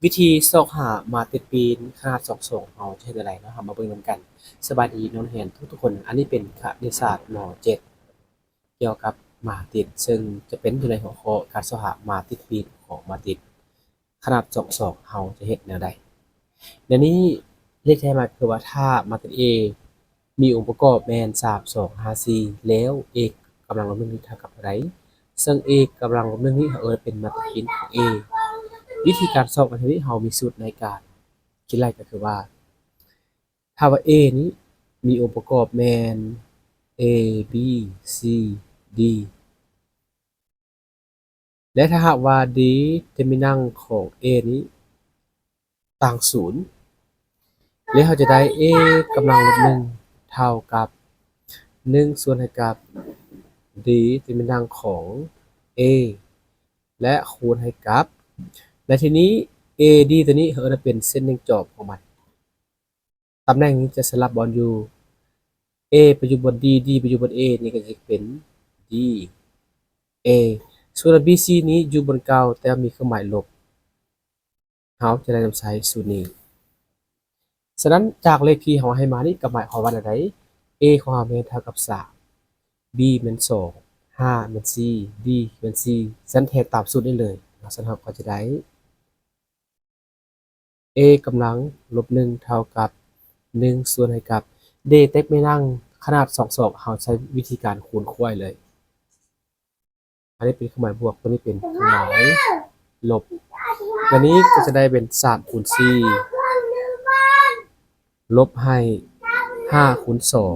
ວິທີຊອກຫາມາຕິດປີນຂະໜາດສອງສອງ ເຮົາຈະເຮັດແນວໃດເນາະ? ເຮົາມາເບິ່ງນຳກັນ. ສະບາຍດີນ້ອງຮຽນທຸກໆຄົນ, ອັນນີ້ເປັນຄະນິດສາດ ມໍເຈັດ ກ່ຽວກັບມາຕິດ, ເຊິ່ງຈະເປັນຢູ່ໃນຫົວຂໍ້ການຊອກຫາມາຕິດປີນຂອງມາຕິດຂະໜາດສອງສອງ ເຮົາຈະເຮັດແນວໃດ? ໃນນີ້ເລກທີ່ໃຫ້ມາຄືວ່າ ຖ້າມາຕິດ A ມີອົງປະກອບແມ່ນ ສາມ ສອງ ຫ້າ ສີ່ ແລ້ວ A ກຳລັງລົບໜຶ່ງນີ້ເທົ່າກັບເທົ່າໃດ? ເຊິ່ງ A ກຳລັງລົບໜຶ່ງນີ້ເຮົາເອີ້ນວ່າເປັນມາຕິດປີນຂອງ A. ວິທີການຊອກໃນທີ່ນີ້ເຮົາມີສູດໃນການຄິດໄລ່ກໍຄືວ່າ ຖ້າວ່າ A ນີ້ມີອົງປະກອບແມ່ນ A B C D ແລະ ຖ້າຫາກວ່າ D ເຕີມິນນັງຂອງ A ນີ້ຕ່າງສູນ ແລ້ວເຮົາຈະໄດ້ A ກຳລັງລົບໜຶ່ງເທົ່າກັບໜຶ່ງສ່ວນໃຫ້ກັບ D ເຕີມິນນັງຂອງ A ແລະ ຄູນໃຫ້ກັບ ໃນທີ່ນີ້ AD ຕົວນີ້ເຮົາເອີ້ນວ່າເປັນເສັ້ນແບ່ງຈອບຂອງມັນ. ຕຳແໜ່ງນີ້ຈະສະຫຼັບບ່ອນຢູ່ A ໄປຢູ່ບ່ອນ D, D ໄປຢູ່ບ່ອນ A ນີ້ກໍຈະເປັນ D A. ສ່ວນ BC ນີ້ຢູ່ບ່ອນເກົ່າ ແຕ່ມີເຄື່ອງໝາຍລົບ. ເຮົາຈະໄດ້ນຳໃຊ້ສູດນີ້. ສະນັ້ນ ຈາກເລກທີ່ເຮົາໃຫ້ມານີ້ກໍໝາຍຄວາມວ່າແນວໃດ? A ຂອງເຮົາແມ່ນເທົ່າກັບສາມ, B ແມ່ນສອງ, ຫ້າແມ່ນສີ່, D ແມ່ນສີ່. ສະນັ້ນແທນຕາມສູດນີ້ເລີຍ. ສະນັ້ນເຮົາກໍຈະໄດ້ A ກຳລັງລົບໜຶ່ງເທົ່າກັບໜຶ່ງສ່ວນໃຫ້ກັບ D ເຕັກແມ່ນຫຍັງ ຂະໜາດສອງສອງ ເຮົາໃຊ້ວິທີການຄູນຂວາຍເລີຍ. ອັນນີ້ເປັນເຄື່ອງໝາຍບວກ, ຕົວນີ້ເປັນເຄື່ອງໝາຍລົບ. ຕົວນີ້ກໍຈະໄດ້ເປັນສາມຄູນສີ່ ລົບໃຫ້ຫ້າຄູນສອງ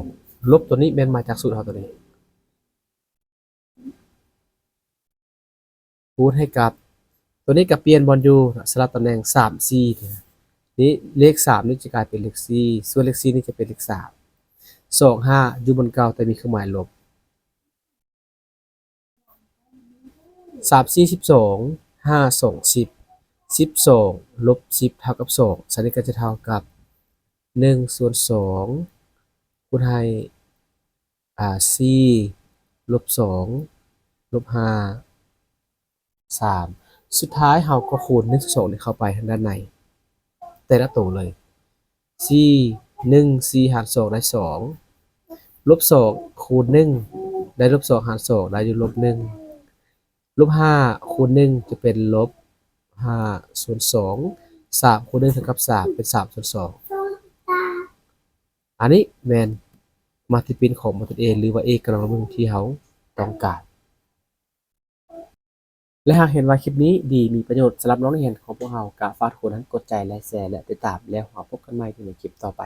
ລົບຕົວນີ້ແມ່ນມາຈາກສູດເຮົາຕົວນີ້ ຄູນໃຫ້ກັບ ຕົວນີ້ກໍປ່ຽນບ່ອນຢູ່ ສະຫຼັບຕຳແໜ່ງ ສາມ ສີ່ ນີ້ ເລກສາມນີ້ຈະກາຍເປັນເລກສີ່ ສ່ວນເລກສີ່ນີ້ຈະເປັນເລກສາມ. ສອງ ຫ້າ ຢູ່ບ່ອນເກົ່າ ແຕ່ມີເຄື່ອງໝາຍລົບ. ສາມ ສີ່ ສິບສອງ, ຫ້າ ສອງ ສິບ, ສິບສອງ ລົບ ສິບ ເທົ່າກັບສອງ. ສະນັ້ນກໍຈະເທົ່າກັບໜຶ່ງສ່ວນສອງ ຄູນໃຫ້ ອາ ສີ່ ລົບສອງ ລົບຫ້າ ສາມ. ສຸດທ້າຍເຮົາກໍຄູນໜຶ່ງສ່ວນສອງນີ້ເຂົ້າໄປທາງດ້ານໃນ ແຕ່ລະໂຕເລີຍ. ສີ່ ໜຶ່ງ ສີ່ຫານສອງໄດ້ສອງ ລົບສອງຄູນໜຶ່ງໄດ້ລົບສອງຫານສອງ ໄດ້ຢູ່ລົບໜຶ່ງ ລົບຫ້າຄູນໜຶ່ງຈະເປັນລົບຫ້າສ່ວນສອງ ສາມຄູນໜຶ່ງເທົ່າກັບສາມ ເປັນສາມສ່ວນສອງ. ອັນນີ້ແມ່ນມາຕິດປີນຂອງມາຕິດ A ຫຼືວ່າ A ກຳລັງລົບໜຶ່ງທີ່ເຮົາຕ້ອງການ. ແລະ ຫາກເຫັນວ່າຄລິບນີ້ດີ ມີປະໂຫຍດສຳລັບນ້ອງນັກຮຽນຂອງພວກເຮົາ ກໍຝາກທຸກຄົນຫັ້ນກົດໃຈ ແລະ ແຊ ແລະ ຕິດຕາມ ແລ້ວເຮົາພົບກັນໃໝ່ໃນຄລິບຕໍ່ໄປ.